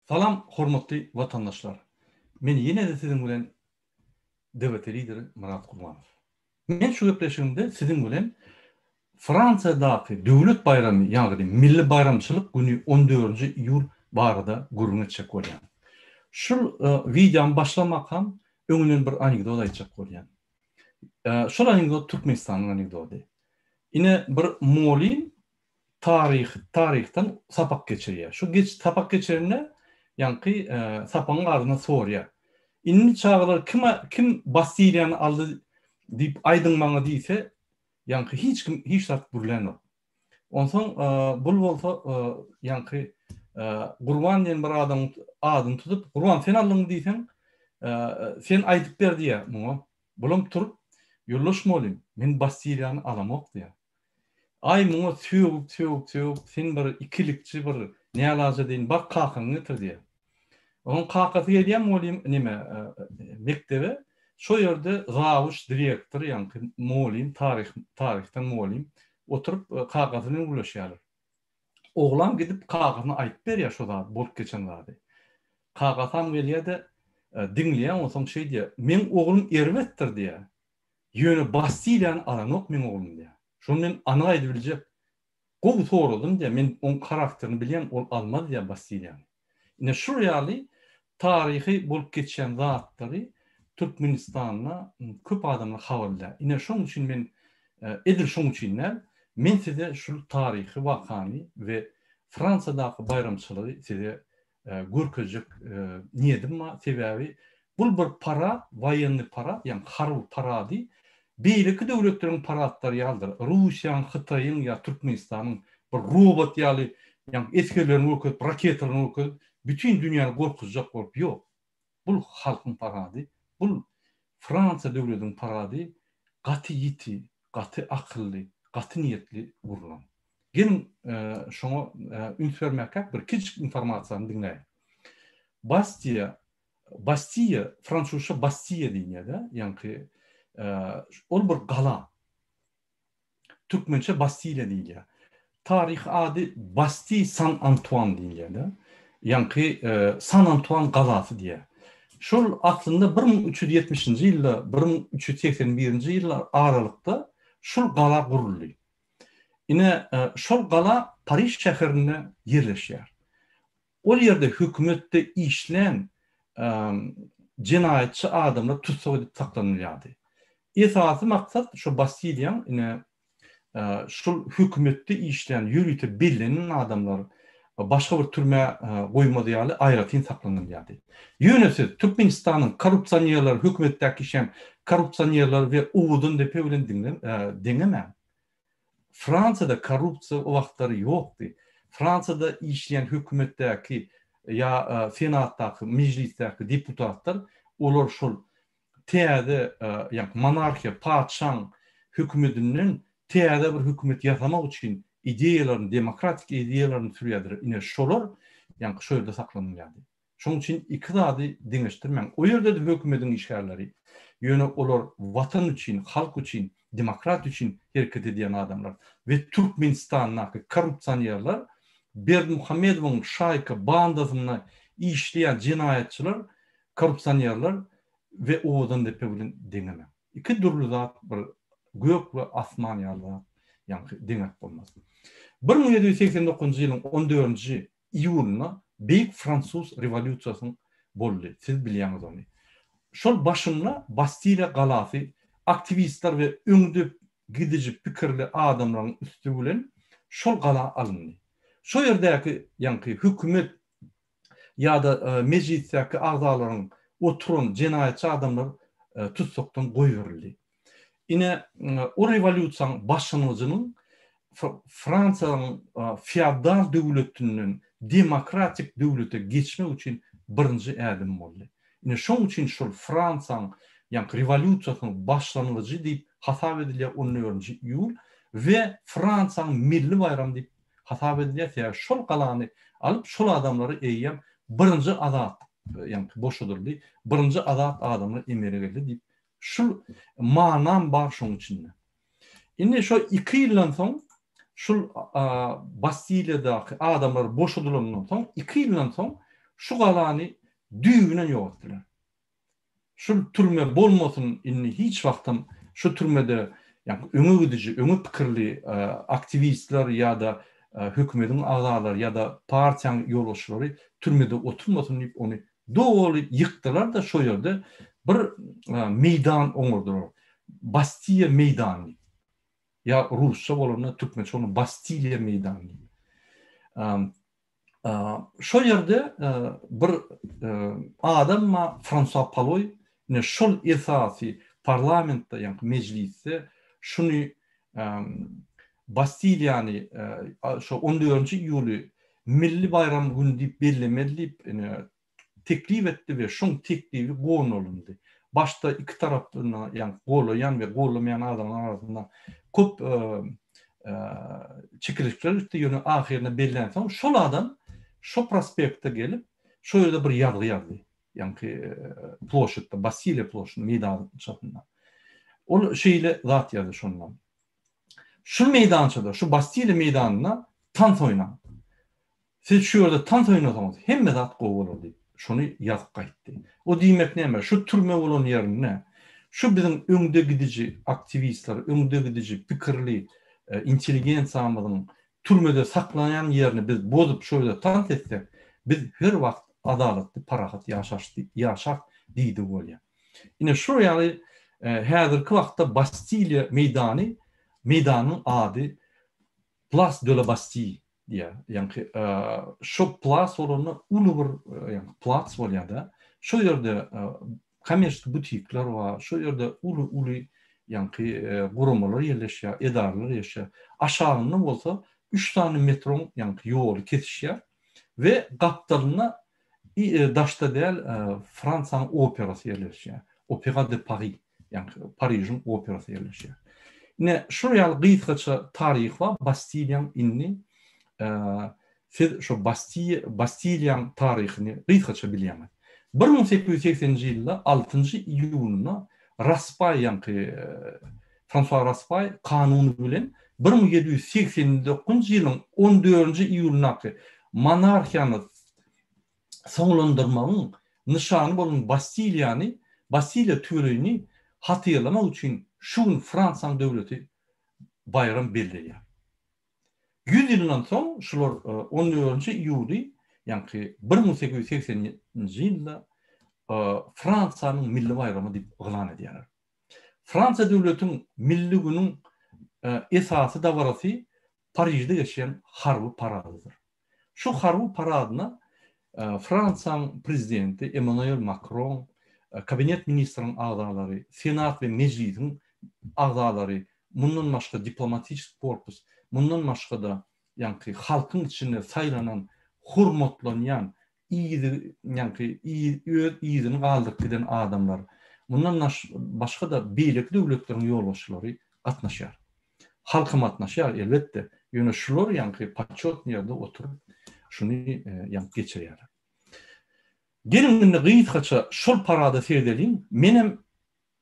Salam hormatly watandaşlar. Men ýene-de siziň bilen DWT lideri Myrat Gurbanow. Men şu gepleşigimde siziň bilen Fransiýadaky döwlet baýramy ýagny milli baýramçylyk güni on dördünji iýul barada gürrüň etjek bolýan. Şul wideony başlamakam öňünden bir anekdot aýtjak bolýan. Şol anekdot Türkmenistanyň anekdody. Ine bir mugallym taryh taryhdan sapak geçirýär. Şu geç sapak geçirende ýaňky sapagyň arasynda sorýar. Indi çagalar kim kim Bastiliýany aldy diýip aýdyň maňa diýse, ýaňky hiç kim hiç zat gürlänok. Onsoň bul bolsa ýaňky Gurban diýen bir adamyň adyny tutup, Gurban sen aldyňmy diýseň, sen aýdyp ber diýýär muňa. Bulam turup, Ýoldaş mugallym, men Bastiliýany alamok diýýär. Aý muňa sögüp sögüp sögüp sen bir ikilikçi bir nälaja deýin bar kakaňy getir diýýär. Onuň kakasy gelýär mugallym neme mekdebe şo ýerde zawuç direktor ýaňky mugallym taryh taryhdan mugallym oturyp kakasy bilen gürleşýärler. Oglan gidip kakasyna aýdyp berýär şo zady bolup geçen zady. Kakasam gelýär-de diňleýär onsoň şeý diýýär meň oglum erbetdir diýýär. Ýöne Bastiliýany alanok meň oglum diýýär. Şony men anyk aýdybiljek. Gowy soradym diýýär, men oň karakterini bilýän, ol almaz diýýär Bastiliýany. Ine şul ýaly taryhy bolup geçýän zatlary Türkmenistanda köp adamlar habarly däl. Ine şoň üçin men edil şoň üçin däl, men size şul taryhy wakany we Fransiýadaky baýramçylygy size görkezjek niýedim bar, sebäbi bul bir parad, woýennyý parad, ýagny harby parady beýleki döwletleriň paradlary ýalydyr. Russiýanyň, Hytaýyň ýa Türkmenistanyň bir robot ýaly, ýagny esgerlerini görkezip, raketalaryny görkezip, bütin dünýäni gorkuzjak bolup ýok. Bul halkyň parady, bul Fransiýa döwlediniň parady gaty ýiti, gaty akylly, gaty niýetli gurlan. Geliň şoňa üns bermäkäk bir kiçijik informasiýany diňläýiň. Bastiýa, Bastiýa, fransuzça Bastiýa diýilýär-de, ýaňky ol bir gala. Türkmençe Bastiliýa diýilýär. Taryhy ady Basti San Antuan diýilýär-de. Ýaňky San Antuan galasy diýýär. Şol aslynda 1370-nji ýylda, 1381-nji ýyllar aralykda şul gala guruldy. Ine, şol gala Pariž şäherinde ýerleşýär. Ol ýerde hökümetde işlän jenaýatçy adamlar tussag edip saklanylýardy. Esasy maksat şo Bastiliýaň ine şol hökümetde işlän ýörite bellenen adamlar başga bir türmä goýmaz ýaly aýratyn saklanylýardy. Ýöne siz Türkmenistanyň korrupsionerleri hökümetdäki işlän korrupsionerleri we Owadan depe bilen deňemäň. Fransiýada korrupsiýa o wagtlary ýokdy. Fransiýada işleýän hökümetdäki ýa senatdaky, mejlisdäki deputatlar olar şol täze ýa monarhiýa, patyşaň hökümedinden täze bir hökümet ýasamak üçin ideýalaryny, demokratik ideýalaryny sürýärdiler. Ine şolar ýaňky şo ýerde saklanylýardy. Şonuň üçin iki zady deňeşdirmäň. O ýerde-de hökümediň işgärleri. Ýöne olar Watan üçin, halk üçin, demokratiýa üçin hereket edýän adamlar. We Türkmenistandaky korrupsionerler, Berdimuhamedowyň şaýka bandasynda işleýän jenaýatçylar, korrupsionerler we Owadandepe bilen deňemäň. Iki dürli zat bir gök we asman ýaly zat, ýaňky deňäp bolmaz. 1789-njy ýylyň on dördünji iýulynda Beýik fransuz rewolýusiýasyň boldy, siz bilýäňiz ony. Şol başynda Bastiliýa galasy aktiwistler we öňde gidiji pikirli adamlaryň üsti bilen şol gala alyndy. Şo ýerdäki ýaňky hökümet ýa-da mejlisdäki agzalaryň oturan jenaýatçy adamlar tussakdan goýberildi. Ine, o rewolýusiýanyň başlangyjynyň Fransiýanyň feodal döwletinden demokratik döwlete geçmek üçin birinji ädim boldy. Ine, şoň üçin şol Fransiýanyň ýaňky rewolýusiýasynyň başlangyjy diýip hasap edilýär on dördünji iýul we Fransiýanyň milli baýramy diýip hasap edilýär. Sebäbi şol galany alyp, şol adamlary eýýäm birinji azatlyk ýaňky boşadyldy, birinji azat adamlar emele geldi diýip Şul manam bar şoň içinde. Indi şo iki ýyldan soň şul Bastiliýadaky adamlar boşadylandan soň iki ýyldan soň. Şu galany düýbünden ýok etdiler. Şul türme bolmasyn indi hiç wagtam şu türmede ýagny öňe gidiji, öňe pikirli aktiwistler ýa-da hökümediň agzalary ýa-da partiýaň ýolbaşçylary türmede oturmasyn diýip ony doly ýykdylar-da şo ýerde bir meýdan oňardylar. Bastiýa meýdany diýip. Ýa rusça bolanda türkmençe bolanda Bastiliýa meýdany diýip. Şol ýerde bir adam bar, Fransua Paloý, ine şol esasy parlamentde, ýagny mejlisde şuny Bastiliýany şo on dördünji iýuly milli baýram güni diýip bellemeli diýip, ine teklip etdi we şoň teklibi gollanyldy. Başda iki tarapdan ýagny gollaýan we gollamaýan adamlaryň arasynda köp çekeleşikler gitdi, ýöne ahyrynda bellänsoň şol adam şo prospekte gelip, şo ýerde bir ýazgy ýazdy. Ýaňky ploşadda, Bastiliýa ploşadynda, meýdançasynda. Ol şeýle zat ýazdy şonda. Şu meýdançada, şu Bastiliýa meýdanynda tans oýnaň. Siz şu ýerde tans oýnasaňyz, hemme zat gowy bolar diýip, şony ýazyp gaýtdy. O diýmek näme? Şu türme bolan ýerinde, şu biziň öňde gidiji aktiwistler, öňde gidiji pikirli intelligensiýamyzyň türmede saklanýan ýerini biz bozup şo ýerde tans etsek, biz her wagt adalatly, parahat ýaşarys diýdigi bolýar. Ine şular ýaly häzirki wagtda Bastiliýa meýdany, meýdanyň ady Place de la Bastille diýýär. Ýaňky şo plas bolanda uly bir ýaňky plac bolýar-da. Şo ýerde kommerçeskiý butikler bar, şo ýerde uly-uly ýaňky guramalar ýerleşýär, edaralar ýerleşýär. Aşagynda bolsa üç sany metroň ýaňky ýoly kesişýär we gapdalynda daşda däl Fransiýanyň operasy ýerleşýär. Opera de Paris. Ýagny Parižiň operasy ýerleşýär. Ine, şular ýaly gysgaça taryhy bar Bastiliýaň indi siz şo Bastiýa Bastiliýaň taryhyny gysgaça bilýäňiz. 1880-nji ýylda altynjy iýunynda Raspaý ýaňky Fransua Raspaý kanuny bilen 1789-njy ýylyň on dördünji iýulyndaky monarhiýany soňlandyrmagyň nyşany bolan Bastiliýany, Bastiliýa tüweleýini hatyrlamak üçin şu gün Fransiýanyň döwleti baýram belleýär. Ýüz ýyldan soň şular on dördünji iýuly, ýaňky 1880-nji ýylda Fransiýanyň milli baýramy diýip yglan edýärler. Fransiýa döwletiň milli günüň esasy dabarasy Parižde geçýän harby paradydyr. Şu harby paradyna Fransiýanyň prezidenti Emmanuel Makron, kabinet ministriniň agzalary, Senat we Mejlisiň agzalary, mundan başga diplomatik korpus, mundan başga-da ýaňky halkyň içinde saýlanan, hormatlanýan, yzy ýaňky öz yzyny galdyryp giden adamlar, mundan başga-da beýleki döwletleriň ýolbaşçylary gatnaşýar. Halkam gatnaşýar, elbetde, ýöne şular ýaňky poçetnyý ýerde oturyp, şuny ýaňky geçirýärler. Geliň indi gysgaça şol parada seredeliň, menem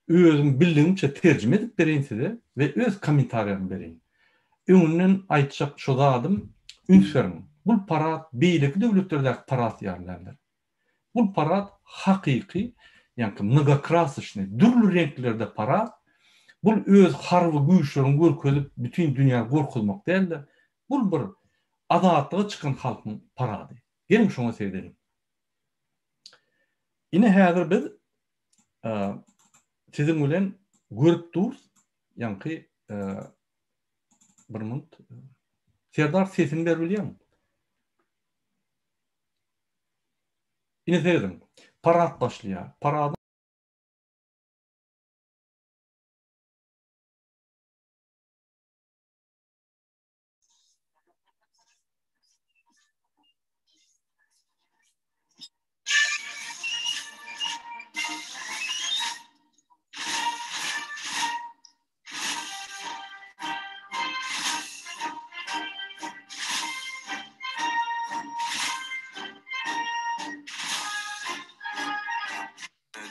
özüm bildigimçe terjime edip bereýin size we öz kommentariýamy bereýin. Öňünden aýtjak şu zadym, üns beriň, bul parad beýleki döwletlerdäki parad ýaly däldir. Bul parad hakyky, ýaňky mnogokrasoçnyý, dürli reňklerde parad. Bul öz harby güýçlerini görkezip bütin dünýäni gorkuzmak däl-de, bul bir azatlyga çykan halkyň parady. Geliň şoňa seredeliň. Ine häzir biz siziň bilen görüp durus, ýaňky bir minut. Serdar sesini berip bilýäňmi? Ine serediň. Parad başlaýar. Paradyň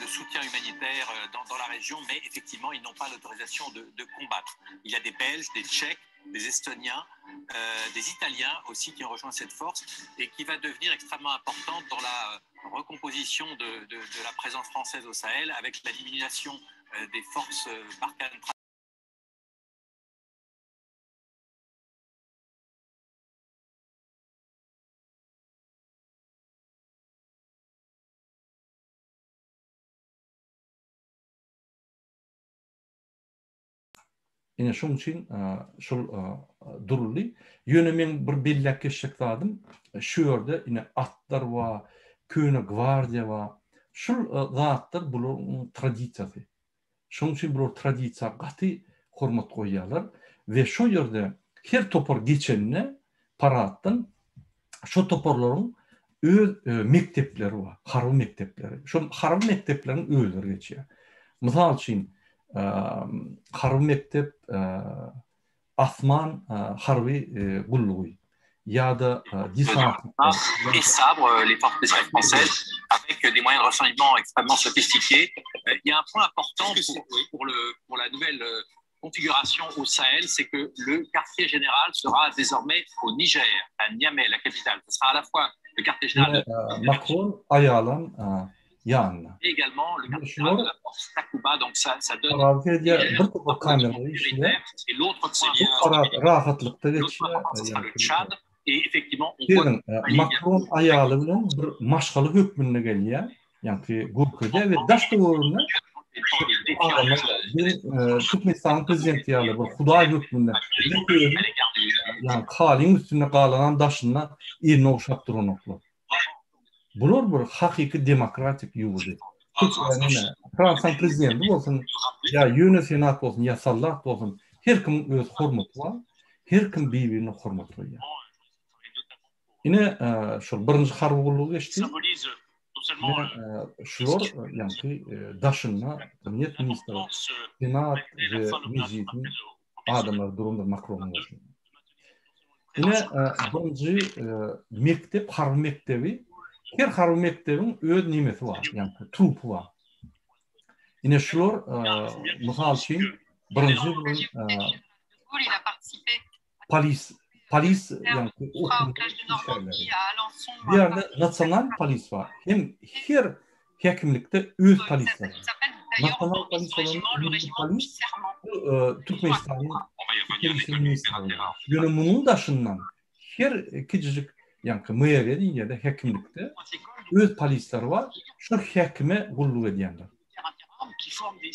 de soutien humanitaire dans, dans la région, mais effectivement, ils n'ont pas l'autorisation de, de combattre. Il y a des Belges, des Tchèques. des Estoniens, euh, des Italiens aussi qui ont rejoint cette force et qui va devenir extrêmement importante dans la recomposition de, de, de la présence française au Sahel avec la diminution euh, des forces Barkhane Ine şoň üçin şol duruldy. Ýöne meň bir belläp geçjek zadym şu ýerde ine atlar bar, köne gwardiýa bar. Şul zatlar bularyň tradisiýasy. Şonuň üçin bular tradisiýa gaty hormat goýýarlar we şo ýerde her topar geçende paraddan şo toparlaryň öz mekdepleri bar, harby mekdepleri. Şol harby mekdepleriň özleri geçýär. Mysal üçin, harby mekdep asman harby gullugy ýa-da desant. Les sabres, les forces spéciales françaises, avec des moyens de renseignement extrêmement sophistiqués. Il y a un point important pour, pour, le, pour la nouvelle configuration au Sahel, c'est que le quartier général sera désormais au Niger, à Niamey, la capitale. Ce sera à la fois le quartier général de Macron aýalam ýanynda. Également le quartier général de la force Takuba, donc ça, ça donne et l'autre point rahatlykda geçýär. Le Tchad et effectivement on voit Macron aýaly bilen bir maşgala hökmünde gelýär. Ýaňky görkezýär we daş töwereginde Türkmenistanyň prezidenti ýaly bir hudaý hökmünde ýa halyň üstünde galanam daşynda elini ogşap duranoklar. Bular bir hakyky demokratik ýurdy. Fransiýanyň prezidenti bolsun, ýa ýöne senat bolsun, ýa soldat bolsun, her kimiň öz hormaty bar, her kim bir-birine hormat goýýar. Ine, şol birinji harby gullugy geçdi. Şular ýaňky daşynda kabinet ministri, senat we mejlisiň adamlary durandyr Makronyň başynda. Ine, birinji mekdep, harby mekdebi, her harby mekdebiň öz nemesi bar, ýaňky trupy bar. Ine şular, mysal üçin, birinji polis polis ýagny Bu ýerde nasional polis bar. Hem her häkimlikde öz polisleri bar. Nasional polis bolan milli polis Türkmenistanyň Içeri ministrligi. Ýöne munuň daşyndan her kiçijik ýagny meriýa diýilýär häkimlikde öz polisleri bar. Şu häkime gulluk edýänler.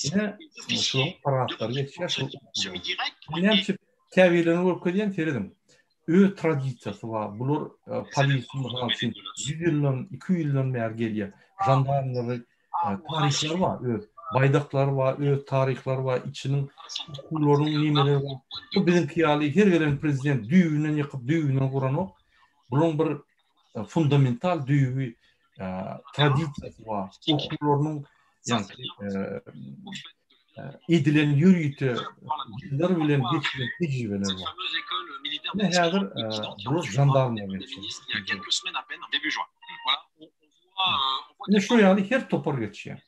Ine, şularyň paratlary geçýär, şol Näme üçin käbirlerini görkezýän serediň. Öz tradisiýasy bar. Bular polisiýa mysal üçin 100 ýyldan, 200 ýyldan bäri gelýär. Žandarmlary taryhlary bar, öz baýdaklary bar, öz taryhlary bar, içiniň okuwlarynyň nimeleri bar. Bu biziňki ýaly her gelen prezident düýbünden ýykyp, düýbünden guranok. Bularyň bir fundamental düýbi tradisiýasy bar. Okuwlarynyň ýagny edilen ýörite ýyllar bilen geçilen tejribeler bar. Ine häzir bular žandarmlar geçýär. Ine şu ýaly her topar geçýär.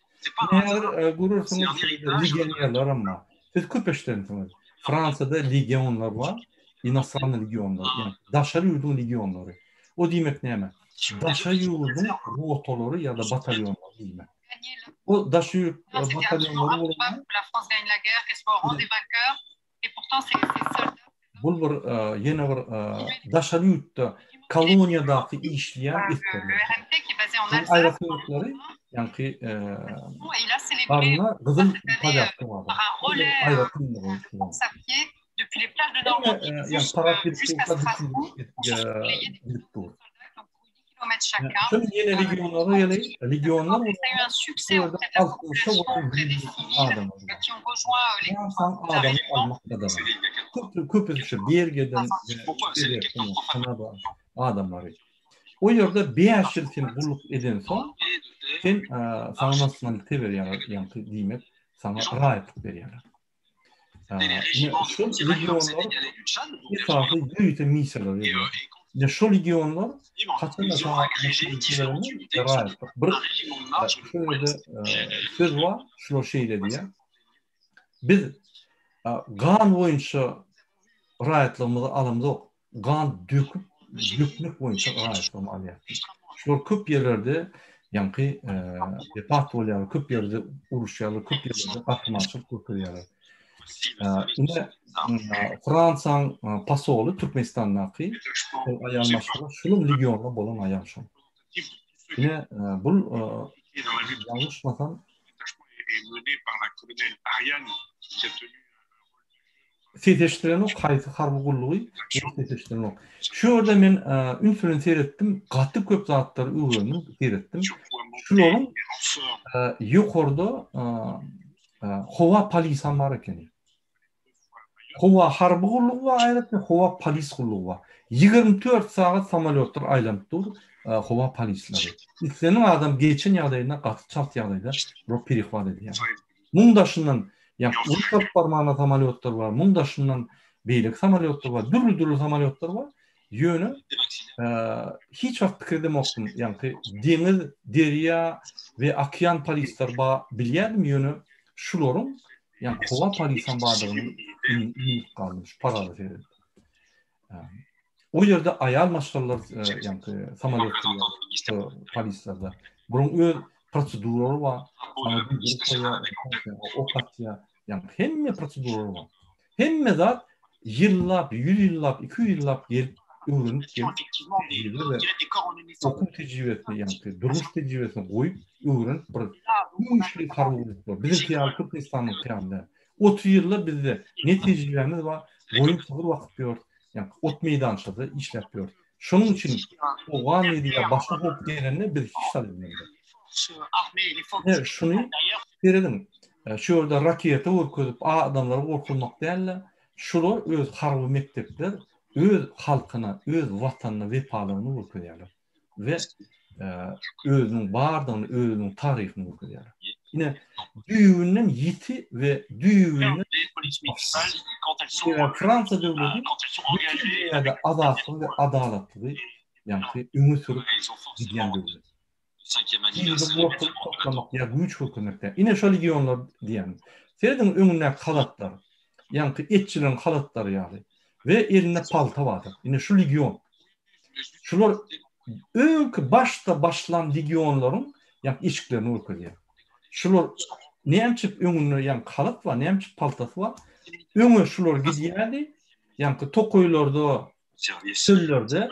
Ine häzir görersiňiz legionerler hem bar. Siz köp eşidensiňiz. Fransiýada legionlar bar, inostrannyý legionlar, ýagny daşary ýurduň legionlary. O diýmek näme? Daşary ýurduň rotalary ýa-da batalýonlary diýmek. O daşary ýurt batalýonlary bolanda Bu bir ýene bir daşary ýurtda koloniýadaky işleýän esgerler. Aýratynlyklary ýaňky garnyna gyzyl powýazka bar. Aýratynlygy. Şol ýene legionlara geleýin. Legionlar altmyşa golaý adam. Adamy almak gadagan. Köpüsi şu Belgiýadan, adamlary. O ýerde 5 ýyl sen gulluk edensoň, sen saňa nasionalite berýärler, ýagny diýmek, saňa raýatlyk berýärler. Şol legionlar esasy ýörite missiýalar berýär. Ine şol legionlar haçanda saňa raýatlyk bir şu ýerde söz bar, şular şeýle diýýär. Biz gan boýunça. raýatlygymyzy alamzok, gan döküp, dökmek boýunça raýatlygyny alýar. Şular köp ýerlerde ýaňky wepat bolýarlar, köp ýerde uruşýarlar, köp ýerlerde gahrymançylyk görkezýärler. Ine, Fransiýanyň posoly Türkmenistandaky şol aýal maşgala şunuň legionda bolan aýal şol. Ine, bul ýalňyşmasam Ses eşdilenok haýsy harby gullugy ses eşdilenok. Şu ýerde men üns bilen seretdim, gaty köp zatlary öwrendim, seretdim. Şularyň ýokarda howa polisam bar ekeni. Howa harby gullugy bar aýratyn, howa polis gullugy bar. 24 sagat samolýotlar aýlanyp dur, howa polisleri. Islendik adam geçen ýagdaýynda gaty çalt ýagdaýda bular perehwat edýär. Muň daşyndan ýa uruş alyp barmana samolýotlar bar, muň daşyndan beýleki samolýotlar bar, dürli-dürli samolýotlar bar. Ýöne hiç wagt pikir edemokdym, ýaňky deňiz, derýa we okean polisleri bar bilýärdim, ýöne şularyň ýaňky howa polisam bardygyny bilip galdym şu parada seredip. O ýerde aýal maşgalalar ýaňky samolýot polislerde. Bunuň öz proseduralary bar. Saňa duýduryp goýýar, ok atýar. Ýaňky hemme proseduralary bar. Hemme zat ýyllap, ýüz ýyllap, 200 ýyllap gelip öwrenip gelip tejribe we okuw tejribesini ýaňky durmuş tejribesini goýup öwrenip bir güýçli harby gulluklar. Biziňki ýaly Türkmenistanyňky ýaly däl. 30 ýylda bizde ne tejribämiz bar, goýun sygyr bakyp ýörüs, ýaňky ot meýdançada işläp ýörüs. Şonuň üçin owgan ýa başga howp gelende biz hiç zat bilmezdik. Ine şuny serediň, şu ýerde raketa görkezip adamlary gorkuzmak däl-de, şular öz harby mekdepler öz halkyna, öz watanyna wepalygyny görkezýärler we özüniň bardygyny, özüniň taryhyny görkezýärler. Ine, düýbünden ýiti we düýbünden Sebäbi Fransiýa döwleti bütin dünýäde azatlygy we adalatlygy ýaňky öňe sürüp gidýän döwlet. Ýurdy gorkuzyp saklamak ýa güýç görkezmek däl. Ine şo legionlar diýýänim. Serediň öňündäki halatlar, ýaňky etçileriň halatlary ýaly we elinde palta bardyr. Ine şu legion. Şular öňki başda başlan legionlaryň ýaňky eşiklerini görkezýär. Şular nämçip öňünde ýaňky halat bar, nämçip paltasy bar. Öňe şular gidýärdi, ýaňky tokaýlarda, çöllerde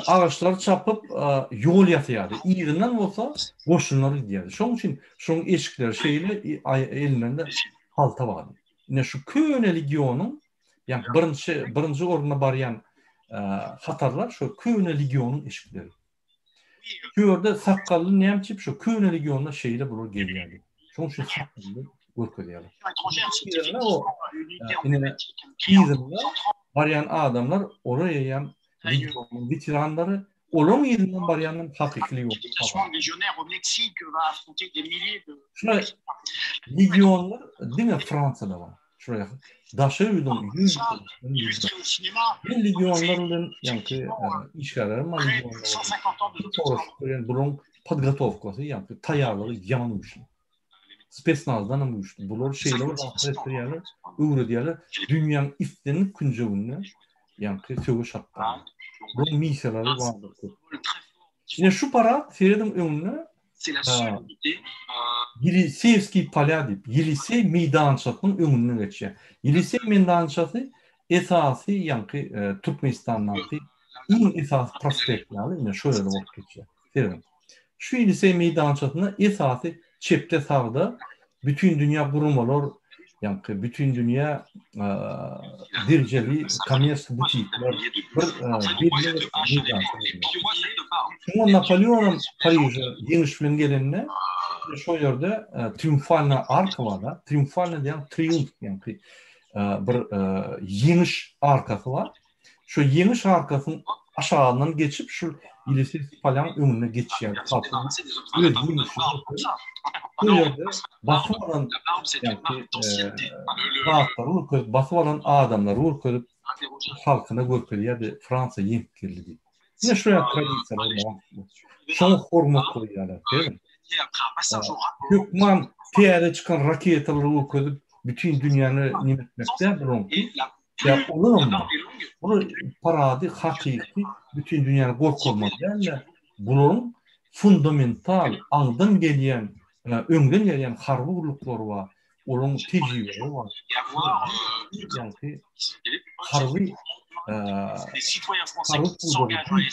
agaçlary çapyp ýol ýasaýardy. Yzyndan bolsa goşunlar gidýärdi. Şonuň üçin şonuň eşikleri şeýle, elinde palta bardy. Ine şu köne legionyň Ýa birinji birinji orunda barýan hatarlar şu köne legionyň eşikleri. Şu ýerde sakgally näme üçin şu köne legionda şeýle bular gelýärdi. Şonuň üçin sakgally görkezýärler. Ine yzynda barýan adamlar olar eýýäm legionyň weteranlary, olaryň yzyndan barýanam hakyky legion. Şuna legionlar diňe Fransiýada bar. Şuraya daşary ýurduň Men legionlar bilen ýaňky işgärlerim bar legionlar. Soraşyp görýän bularyň podgotowkasy ýaňky taýýarlygy ýaman güýçli. Spesnazdan hem güýçli. Bular şeýle bir zatlar etdirýärler, öwredýärler. Dünýäň islendik künjeginde ýaňky söweş alyp barýar. Bularyň missiýalary bardyr köp. Ine şu parad serediň öňünde Ýeliseýewskiý polýa diýip, Ýeliseý meýdançasynyň öňünden geçýär. Ýeliseý meýdançasy esasy ýaňky Türkmenistandaky iň esasy prospekt ýaly ine şo ýerde bolup geçýär. Serediň. Şu Ýeliseý meýdançasynda esasy çepde sagda bütin dünýä guramalar, ýaňky bütin dünýä derejeli kommersiýa butikler bir belli bir meýdança. Şoňa Napoleonam Pariže ýeňiş bilen gelende şo ýerde triumfalna arka bar-da, triumfalna diýen triumf ýaňky bir ýeňiş arkasy bar. Şu ýeňiş arkasynyň aşagyndan geçip şu Ýeliseý polýanyň öňünde geçýär. Öz ýeňişini bu ýerde basyp alan zatlary görkezip, basyp alan adamlary görkezip, halkyna görkezýärdi, Fransiýa ýeňip geldi diýip. Ine şu ýaly tradisiýalar bar. Şoňa hormat goýýarlar. Hökman täze çykan raketalary görkezip, bütin dünýäni neme etmek däl, bular. Ýa olaram bar. Bular parady hakyky bütin dünýäni gorkuzmaly däl-de, bularyň fundamental aňdan gelýän, öňden gelýän harby gulluklary bar, olaryň tejribeleri bar. Ýaňky harby harby pudagy,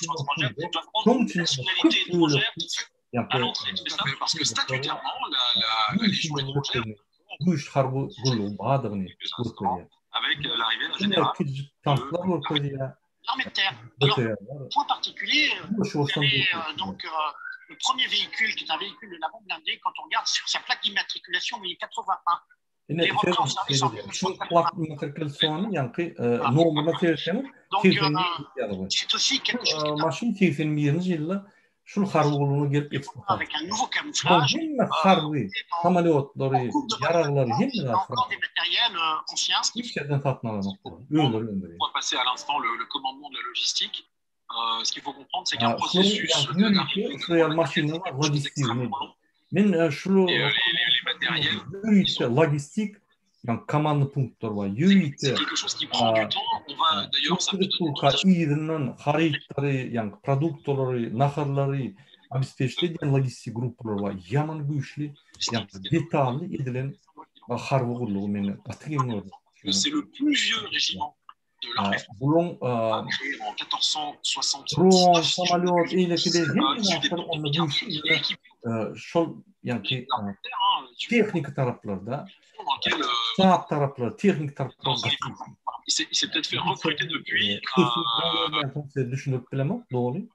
şonuň üçin köp bölekli Güýçli harby gullugyň bardygyny görkezýär. Diňe kiçijik tanklar görkezýär. BTR-ler. Ýuwaş-ýuwaşdan görkezýär. Ine, şu plak immatrikulasiýony, ýaňky nomerine seretseňiz, 81 ýazygy. Şu maşyn 81-nji ýylda şul harby gullugyna gelip ekspluatasiýa. Hemme harby samolýotlary, ýaraglary hemme zat fransuz. Hiç ýerden satyn alanok bular. Özleri öndürýär. Şunuň ýaly maşynlar bar, logistik. Men şul ýörite logistik ýagny komandny punktlar bar. Ýörite yzyndan harytlary, ýagny produktlary, naharlary obespeçit edýän logistik gruppalar bar. Ýaman güýçli, ýagny detally edilen harby gullugy men gaty geň gördüm. Bulaň dron, samolýot, eýleki-de hemme zatlar onda güýçli şol ýaňky tehniki taraplarda, ştab taraplary, tehniki taraplar gaty güýçli. Size düşündirip bilemok doly.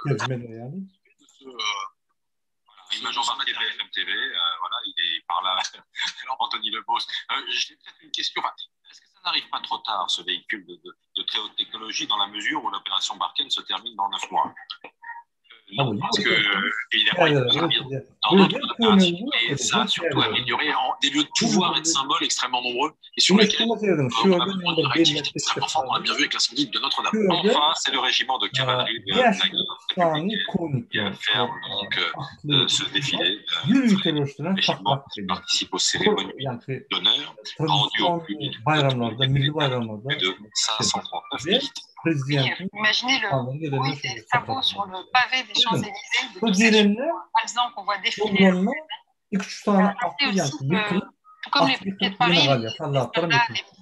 Terjime eder ýaly. Major Bartier BFM TV, voilà, il est par là, Anthony Lebos. J'ai peut-être une question. Enfin, est-ce que ça n'arrive pas trop tard, ce véhicule de, de, de très haute technologie, dans la mesure où l'opération Barkhane se termine dans neuf mois Non, parce que, évidemment, il peut servir dans d'autres opérations, et ça a surtout amélioré en, des lieux de pouvoir et de symboles extrêmement nombreux, et sur lesquels on a besoin d'une réactivité extrêmement forte, on l'a bien vu avec l'incendie de Notre-Dame. Enfin, c'est le régiment de cavalerie de la garde républicaine qui ferme donc ce défilé. Régiment qui participe aux cérémonies d'honneur rendues au public de 539 militaires. Imaginez le bruit des sabots sur le pavé des Champs-Élysées, de tous ces chevaux qu'on voit défiler. Tout comme les pompiers de Paris, les soldats, les,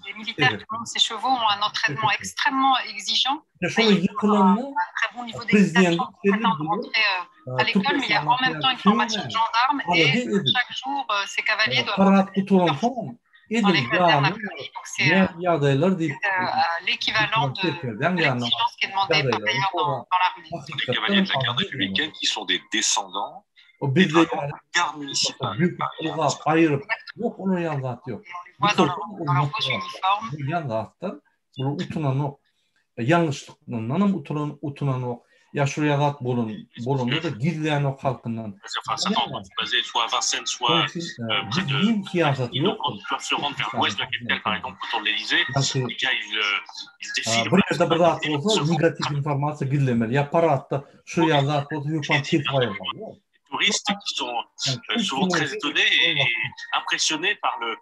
les militaires qui montent ces chevaux ont un entraînement extrêmement exigeant. Un très bon niveau d'équitation pour prétendre rentrer à l'école, mais il y a en même temps une formation de gendarme et chaque jour, ces cavaliers doivent dans les casernes à Paris. Donc c'est l'équivalent de, de l'exigence qui est demandée par ailleurs dans, dans l'armée. Les cavaliers de la garde républicaine qui sont des descendants O bizde ylgap aýyryp ýok olar ýaly zat ýok. Bolýan zatlar bular utananok. Ýalňyşlykdanam utulan utananok. Ýa şul ýaly zat bolan bolanda-da gizlänok halkyndan. Gizlin syýasaty ýokdur. Bir ýerde bir zat bolsa negatiw informasiýa gizlemeli. Ýa paradda Şu ýaly zat bolsa hökman kesip aýyrmaly. Ýok. Touristes qui sont souvent très étonnés et impressionnés par le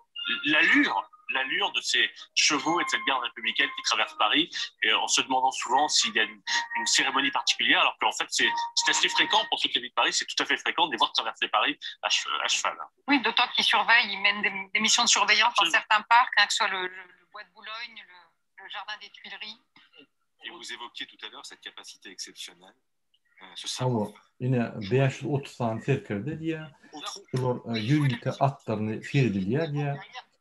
l'allure l'allure de ces chevaux et de cette garde républicaine qui traverse Paris et en se demandant souvent s'il y a une, une cérémonie particulière alors qu'en fait c'est assez fréquent pour ceux qui habitent Paris, c'est tout à fait fréquent de les voir traverser Paris à, à cheval. Oui, d'autant qu'ils surveillent, ils mènent des, des missions de surveillance dans certains parcs, hein, que ce soit le, le, le bois de Boulogne, le, le jardin des Tuileries. Et vous évoquiez tout à l'heure cette capacité exceptionnelle, ce Hawa, savoir-faire. ine 530 sany serkerde diýýär. Şular ýörite atlaryny seredilýär diýýär.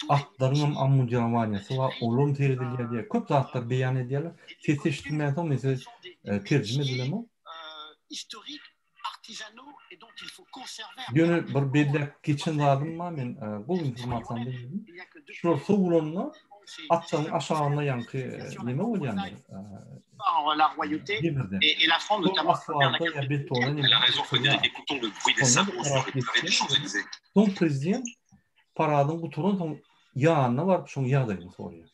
Atlaryňam ammundirowaniýasy bar, olam seredilýär diýýär. Köp zatlar beýan edýärler. Ses eşidilmänsoň men size terjime edilemok. Ýöne bir belläp geçen zadym bar, men gowy informasiýany bilmedim. Şular sowulanda atlaryň aşagynda ýaňky neme bolýandyr? Demirden. Şol asfalta ýa betona neme oturýar. Şonda parad geçýär. Soň prezident paradyň gutaransoň ýanyna baryp şoň ýagdaýyny soraýar.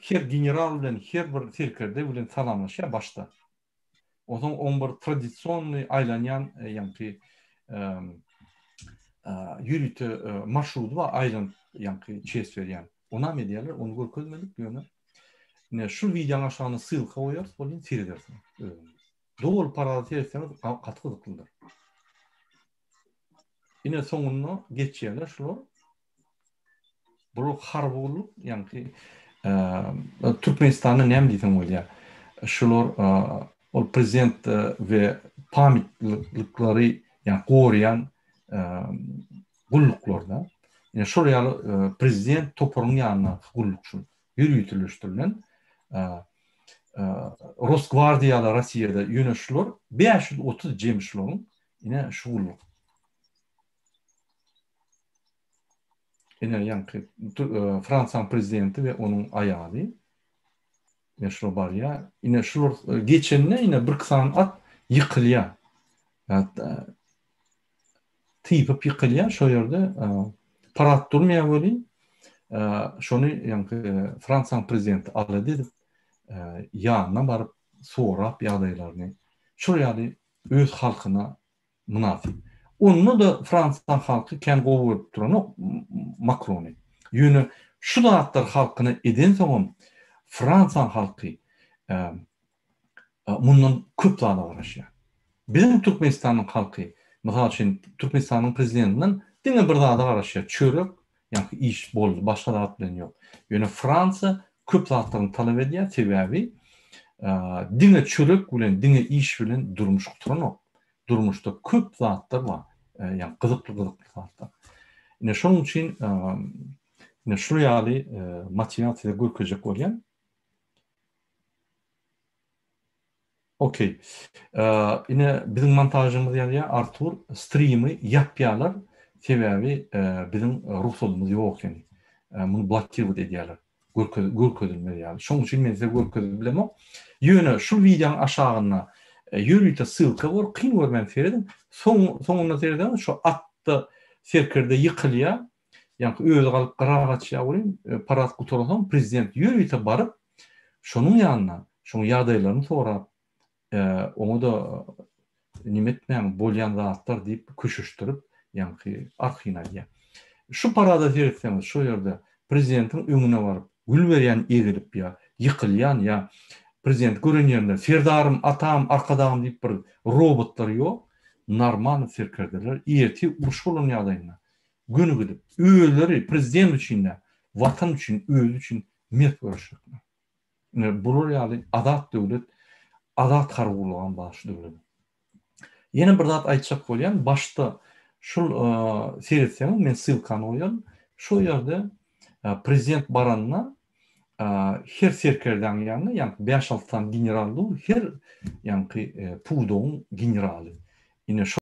Her general bilen, her bir serkerde bilen salamlaşýar başda. Onsoň oň bir tradisionnyý aýlanýan ýaňky ýörite marşrudy bar aýlanyp ýaňky çest berýän. Onam edýärler, ony görkezmedik ýöne. Ine şu wideonyň aşagyna ssylka goýarys, bolýan seredersiňiz özüňiz. Doly parady seretseňiz gaty gyzyklydyr. Ine soňunda geçýärler şular. Bu harby gulluk, ýaňky Türkmenistanda näme diýseň bolýar. Şular ol prezident we pamytlyklary ýa goraýan gulluklarda. Ýa şol ýaly prezident toparyň ýanyndaky gulluk şul. Ýöriteleşdirilen Rosgwardiýalar Russiýada ýöne şular 530 jemi şularyň ine şu gulluk. Ine ýaňky Fransiýanyň prezidenti we onuň aýaly. Ine şular barýar. Ine şular geçende ine bir sany at ýykylýar. Typyp ýykylýar şo ýerde. Parad durmaýar welin, şony ýaňky Fransiýanyň prezidenti alada edip, ýanyna baryp sorap ýagdaýlaryny. Şol ýaly öz halkyna mynasyp. Onda-da Fransiýanyň halky kän gowy görüp duranok Makrony. Ýöne şu zatlar halkyna edensoňam Fransiýanyň halky mundan köp zada garaşýar. Biziň Türkmenistanyň halky, mysal üçin, Türkmenistanyň prezidentinden diňe bir zada garaşýar, çörek, ýaňky iş boldy, başga zat bilen ýok. Ýöne Fransiýa köp zatlaryny talap edýär, sebäbi diňe çörek bilen, diňe iş bilen durmuş gutaranok. Durmuşda köp zatlar bar, ýagny gyzykly-gyzykly zatlar. Ine şonuň üçin ine şu ýaly material size görkezjek bolýan. Okey. Ine biziň montažymyz ýazýar Artur strimi ýapýarlar sebäbi biziň rugsadymyz ýok ekeni. Muny blokirowat edýärler. Görkezilmez ýaly. Şonuň üçin men size görkezip bilemok. Ýöne şu wideonyň aşagynda ýörite ssylka bor, kyn görmän serediň. Soň soňunda seredeňiz şu atda serkerde ýykylýar. Ýaňky özi galyp gyra gaçýar welin, parad gutaransoň prezident ýörite baryp şonuň ýanyna, şoň ýagdaýlaryny sorap, oňa-da neme etmäň, bolýan zatlar diýip köşeşdirip, ýaňky arkaýyn aýdýar. Şu parada seretseňiz, şo ýerde prezidentiň öňüne baryp, gül berýän egilip ýa ýykylýan ýa prezidenti gören ýerinde Serdarym, atam, arkadagym diýip bir robotlar ýok, normalny serkerdeler ertir uruş bolan ýagdaýynda göni gidip, özleri prezident üçin däl, watan üçin, özi üçin mert göreşjekler. Ine, bular ýaly azat döwlet, azat harby gullugam bar şu döwletiň. Ýene bir zat aýtjak bolýan, başda şul seretseňiz, men ssylkany goýaryn, şo ýerde prezident baranda her serkerdäň ýanyna, ýaňky bäş-alty sany general dur, her ýaňky pudagyň generaly. Ine, şo.